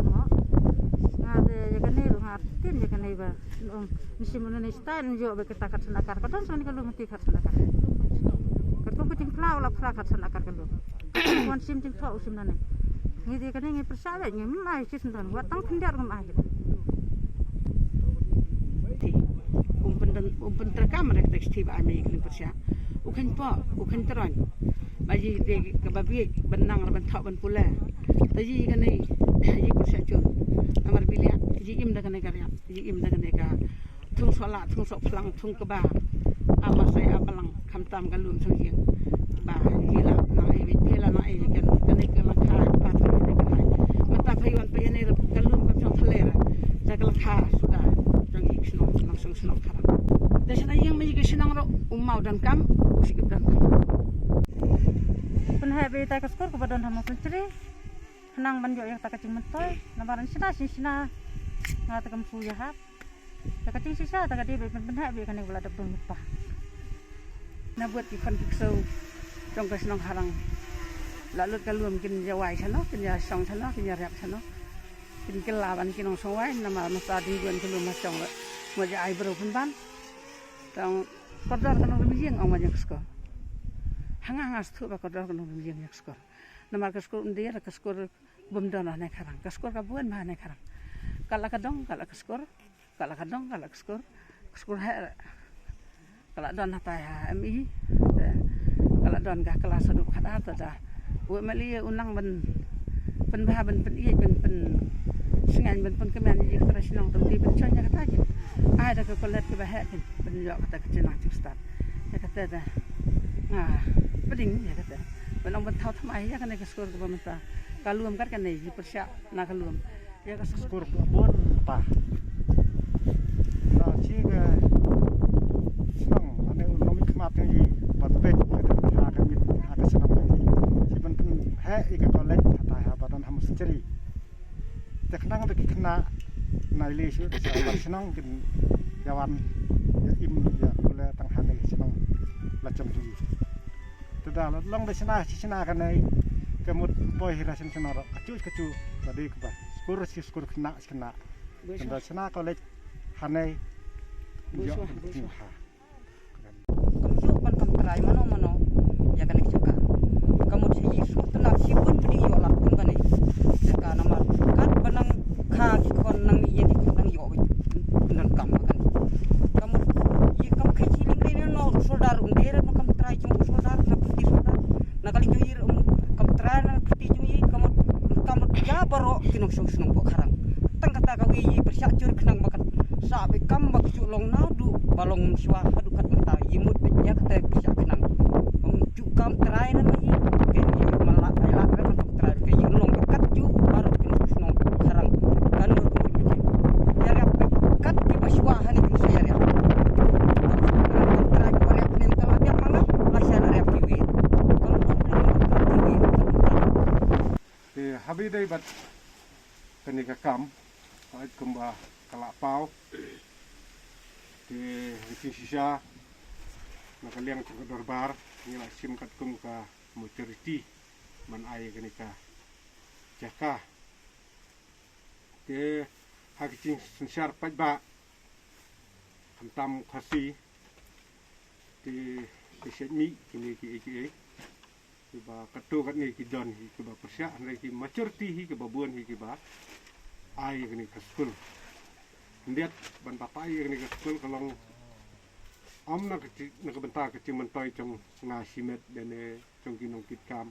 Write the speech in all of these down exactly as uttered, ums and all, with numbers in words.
ka mo. Nga de ya kane ruh nga tin ya kane ba. Um, nishim na ni stain jo ba kita kat senda kar. Ka don senda ka lum ti kat senda kar. Ka tum ka ting plau la phla kat senda kar ka lum. Kon sim ting tho u sim na ne. Ngi de kane ngi pyrsa ba ngi mai sit don. Wa tang khyndiat ngam ai. Ti. Um pyndan um pyntra kam rek tek sti ba ai mai kling pyrsa. U khan po, u khan tron. Ba ji de ka ba bi ban nang ban thok ban pula. Ta ji kane ji pyrsa chun. Amar bilia ji im da kane ka ria. Ji im da kane ka thung sola, thung sok phlang, thung kaba. Ama sai abalang kham tam ka lum thung jing. Ba ji la nang ai wit phela nang ai kan kane ka lang kha ba kane ka lang. Mata phai wan pa ne ka lum ka thung thlera. Ja ka lang kha suda. Jong ik sno nang Shnong shnong kharang. Te shna ïing ma ïing shnong ro u maw don kam u shi don kam. Pynheh beit ïa ka skur kaba don ha Mawsynchri. Khnang ban ïoh ïa kata ka jingmyntoi namar shna shi shna. Nga ta kam su ïa hap. Ta ka jingshisha ta ka dei beit pynheh beit kane ba la dep don pa. Na buat ki khon ki ksew jong ka shnong kharang. La lut ka lum kin ïa wai shano kin ïa shong shano kin ïa rep shano. Kin kylla ban ki nongshong wai namar mynta dei ban ki lum ha shong. Mo ja ai bro pynban. Tang kordor ka nongrim ïing ong ma ïing ka skor. Hanga hanga sthu ba kordor ka nongrim ïing ïa ka skor. Namar ka skor um dei ka skor bym don ha ne kharang. Ka skor ka bun ma ha ne kharang. Ka la ka dong ka la ka skor. Ka la ka dong ka la ka skor. Ka skor ha ka la don hatai ha M E. Ka la don ka klas haduh khadar ta da. U M L A u nang ban pynbha ban pynïeit ban pynsngain ban pynkmen ïa ka shnong tam di ban chon ïa kata kin. Ai da ka kolet ka ba heh kin ban ïoh kata ka chinang chik start. Ïa kata da. Nga pding ïa kata. Ban ong ban thaw thamai ïa kane ka skur ka ba mynta. Ka lum kat kane ïa pyrshah na ka lum. Ïa ka skur ka bun pa. Na chi ka shnong ane u nong khmat ngi pat pet ka ha ka mit ha ka shnong ngi. Chi ban pynheh ïa ka kolet hatai ha ba don ha Mawsynchri. Te khnang te ki khynnah na ile shu da sha ba shnong kin ïa wan ïa im ïa kule tang ha ne shnong la chong chu. Te da la long da shna shi shna kane ka mut poi hi ra shin shna ro ka chu ka chu ba dei ka ba skur shi skur khynnah shi khynnah. Te da shna kolet ha ne ïa ha. Kam ïoh ban kam trai mano mano ïa kane ka jaka. Ka mut shi shu tnat shi bun bri ïoh lak kum kane. Ïa ka namar kat ba nang kha ki khon nang ïa ki nang ïoh ban kam kane. Ka mut ïa kam khe chi ling re no soldar un dere kam trai jong soldar na putih soldar. Na kali jong ïa kam trai na putih jong ïa ka mut kam ja baro ki nongshong shnong bok kharang. Tang kata ka wi ïa pyrshah jur khnang ba kan sa be kam ba chu long na du ba long shwa haduh kat mynta ïa mut be ïa kata pyrshah khnang. Ong ju kam trai na ma ïa ke ïa ma la ai la ka kam trai ke ïa long kat ju baroh ki shnong kharang kan ur ku ji. Ïa rap kat ki ba shwa ha ni ju sa ïa rap. Kam trai ku rap ni ka la biak ma nga la sha rap ki wi. Kam trai ki wi. Te habi dei bad kane ka kam ka ait kumba ka la paw. Te ha ka jingshisha na ka liang jong ka dorbar ngi la shim katkum ka majority ban ai kane ka jaka. Te ha ka jingsynshar paidbah khamtam Khasi te te shet mih kine ki A K A. Kiba katto katne ki don hi kiba pyrshah hynrei ki majority hi kiba bun hi kiba ai ïa kane ka skul. Hyndiat ban batai ïa kane ka skul ka long ym na ka chi- na ka bynta ka jingmyntoi jong nga shimet dane jong ki nongkitkam.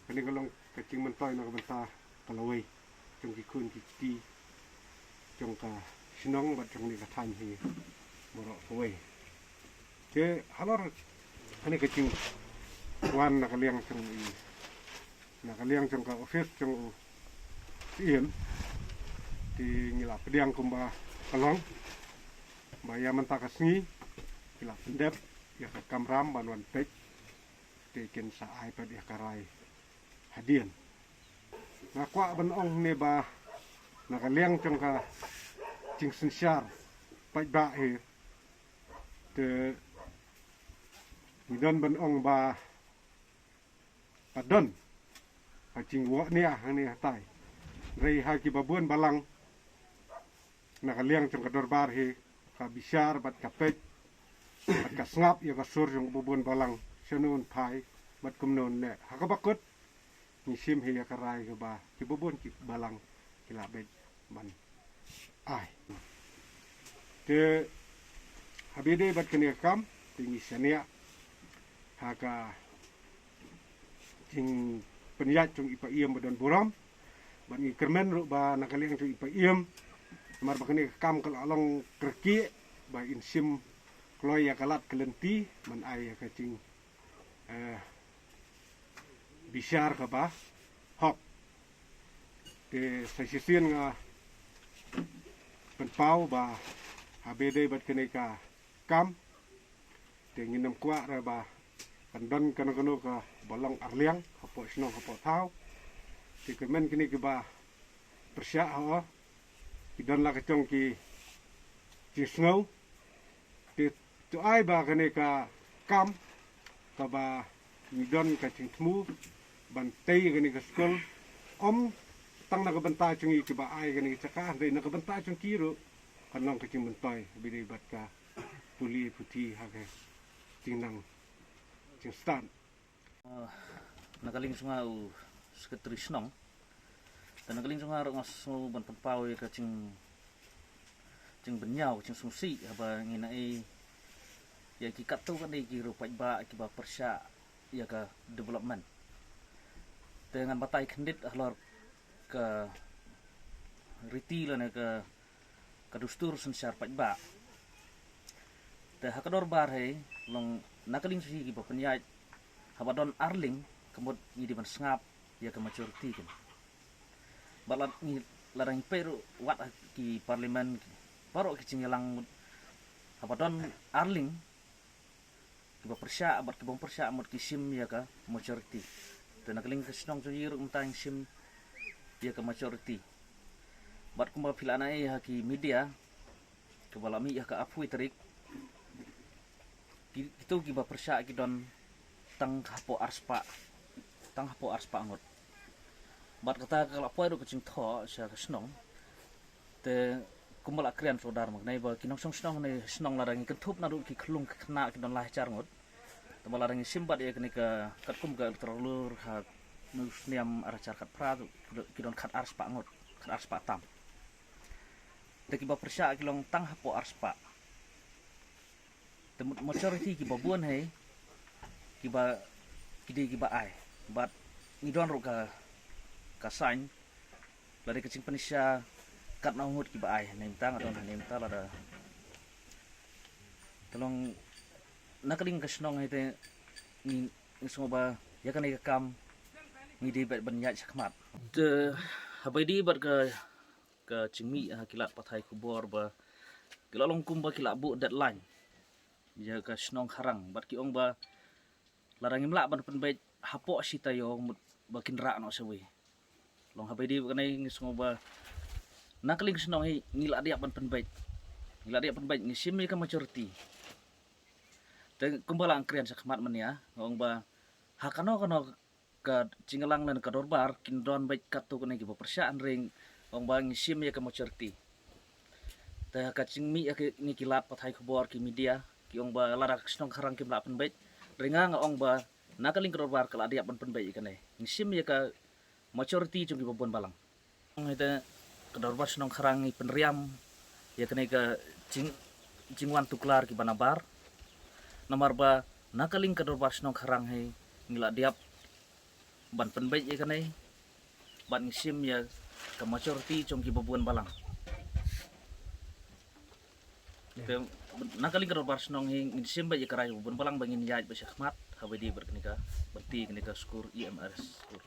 Kane ka long ka jingmyntoi na ka bynta ka lawei jong ki khun ki kti jong ka shnong bad jong kane ka thaiñ hi baroh kawei. Te halor kane ka jingwan na ka liang jong i na ka liang jong ka office jong u Syiem te ngi la pdiang kumba ka long ba ïa mynta ka sngi ki la pyndep ïa ka kamram ban wan peit te kin sa ai pat ïa ka rai hadien. Nga kwah ban ong ne ba na ka liang jong ka jingsynshar paidbah hi te ngi don ban ong ba ka don ka jingwah nia hangne hatai. Rei ha kiba bun balang na ka liang jong ka dorbar hi ka bishar bad ka peit bad ka sngap ïa ka sur jong ba bun balang shano un phai bad kumno un leh ha kaba kut. Ngi shim hi ïa ka rai kaba kiba bun ki balang ki la beit ban ai. Te ha bide bad kane ka kam te ngi shaniah ha ka jingpynïaid jong i Paiem ba don burom bad ngi kyrmen ruh ba na ka liang jong i Paiem namar ba kane ka kam ka la long kyrkieh ba in shim kloi ïa ka lad ka lynti ban ai ïa ka jing eh, bishar kaba hok. Te sa shisien nga pynpaw ba Haba ïadei bad kane ka kam, te ngin ym kwah re ba kan don kano kano kaba long arliang hapoh shnong hapoh thaw. Te kyrmen kine kiba pyrshah ha, ki don la ka jong ki jingsngew. Te to ai ba kane ka kam kaba ngi don ka jingthmu ban tei kane ka skul, ym tang na ka bynta jong ngi kiba ai kane ka jaka, hynrei na ka bynta jong ki ruh kan long ka jingmyntoi haba ïadei bad ka pule puthi ha ka jingnang jingstad. Ah, na ka liang jong nga u Secretary Shnong, te na ka liang jong nga ruh nga sngew ban pynpaw ïa ka jing, jingbynñiaw, jingsngewsih haba ngi ïohi ïa ki katto katne ki riewpaidbah kiba pyrshah ïa ka development. Te ngan batai khyndiat halor ka riti lane ka, ka dustur synshar paidbah. Te ha ka dorbar hi, long na ka liang shisha kiba pynïaid, haba don arliang, ka mut ngi dei ban sngap ïa ka majority kan. Bad lada ngi, lada ngi peit ruh wat ha ki parliament, baroh ki jingïalang, haba don arliang kiba pyrshah bad kibym pyrshah, mut ki shim ïa ka majority. Te na ka liang ka shnong jong ngi ruh mynta ngi shim ïa ka majority. Bad kumba phi la nang ïohi ha ki media kaba la mih ha ka arphew tarik, ki, kito kiba pyrshah ki don tang hapoh arspah, tang hapoh arspah ngut. Bad kata ka la poi ruh ka jingthoh sha ka shnong. Te kumba la kren sawdong mynne ba ki nongshong shnong ne shnong, lada ngi kynthup naduh ki khyllung ki khynnah, ki don lai hajar ngut. Te ba lada ngi shim bad ïa kane ka katkum ka electoral roll ha une u snem ar hajar khatphra, ki don khatar spah ngut, khatar spah tam. Te kiba pyrshah ki long tang hapoh arspah. Te mut majority kiba bun hi, kiba, ki dei kiba ai. Bad ngi don ruh ka, ka sign, lada ka jingpynshai katno ngut kiba ai, hynne mynta nga don, hynne mynta lada. Te long na ka liang ka shnong hi te ngi, ngi sngew ba ïa kane ka kam ngi dei bad ban ïaid shakhmat. Te haba ïadei bad ka, ka jingmih ha ki lad pathai khubor ba ki la long kumba ki la buh deadline ïa ka shnong Kharang, bad ki ong ba lada ngim lah ban pynbeit hapoh shi taïew, mut ba kin rah noh shawei. Long haba ïadei bad kane ngi sngew ba na ka liang ka shnong hi ngi la dei ban pynbeit. Ngi la dei ban pynbeit, ngi shim ïa ka majority. Te kumba la nga kren shakhmat mynne, nga ong ba ha kano kano ka jingïalang lane ka dorbar kin don beit katto katne kiba pyrshah, hynrei nga ong ba ngi shim ïa ka majority. Te ha ka jingmih ïa kine ki lad pathai khubor, ki media, ki ong ba lada ka shnong Kharang kim lah pynbeit, hynrei nga, nga ong ba na ka liang ka dorbar ka la dei ban pynbeit ïa kane. Ngi shim ïa ka majority jong kiba bun balang. Ong ïa ka dorbar shnong Kharang ngi pynriam ïa kane ka jing, jingwan tuklar kiba nabar. Namar ba na ka liang ka dorbar shnong Kharang hi ngi la dei ban pynbeit ïa kane, bad ngi shim ïa ka majority jong kiba bun balang. Te na ka liang ka dorbar shnong hi ngin shim beit ïa ka rai kiba bun balang ba ngin ïaid beit shakhmat haba ïadei bad kane ka, bad kane ka skur E M R S skur.